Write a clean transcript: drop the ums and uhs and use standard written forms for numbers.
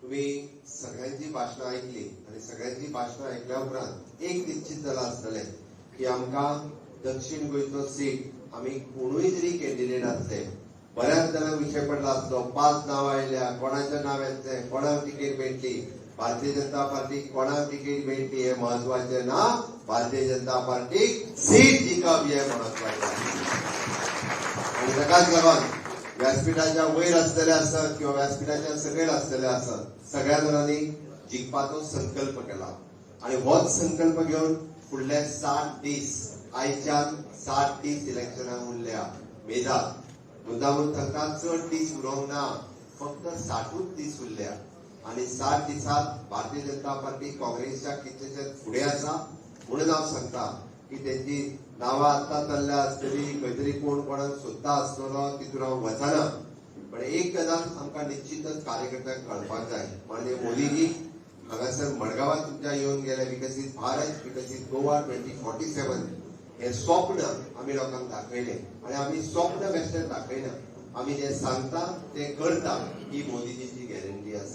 तुम्ही सगळ्यांची भाशणां आयकली आनी सगळ्यांची भाशणां आयकल्या उपरांत एक निश्चित जाला आसतलें की आमकां दक्षिण गोंयचो सीट आमी कोणूय जरी कॅन्डिडेट आसले, बऱ्याच जाणांक विशय पडला आसलो, 5 नांवां आयल्या, कोणाच्या नांव येतलें, कोणाक तिकेट मेळटली, भारतीय जनता पार्टीक कोणाक तिकेट मेळटली हें म्हत्वाचें ना, भारतीय जनता पार्टीक सीट जिखप हें म्हत्वाचें. आनी ताकाच लागून व्यासपीठाच्या वयर आसतले आसत किंवा व्यासपीठाच्या सकयल आसतले आसत, सगळ्या जाणांनी जिखपाचो संकल्प केला आनी होच संकल्प घेवन फुडले 60 दीस, आयच्यान 60 दीस इलेक्शनाक उरल्या. मेजात, मुद्दामून तांकां चड दीस उरोंक ना, फक्त 60 दीस उरल्या आनी 60 दिसांत भारतीय जनता पार्टी काँग्रेसच्या कितलेशेच फुडें आसा. म्हणून हांव सांगता की तेंची नांवां आत्तां चल्ल्या आसतली, खंय तरी कोण कोणाक सोदता आसतलो, तितून हांव वचना. पण एक गजाल आमकां निश्चितच कार्यकर्त्यांक कळपाक जाय, माननीय मोदीजी हांगासर मडगांवात तुमच्या येवन गेले, विकसीत भारत विकसीत गोवा 2047 हे स्वप्न आमी लोकांक दाखयलें आनी आमी स्वप्न बेश्टें दाखयना, आमी जें सांगता तें करता, ही मोदीजीची गॅरंटी आसा.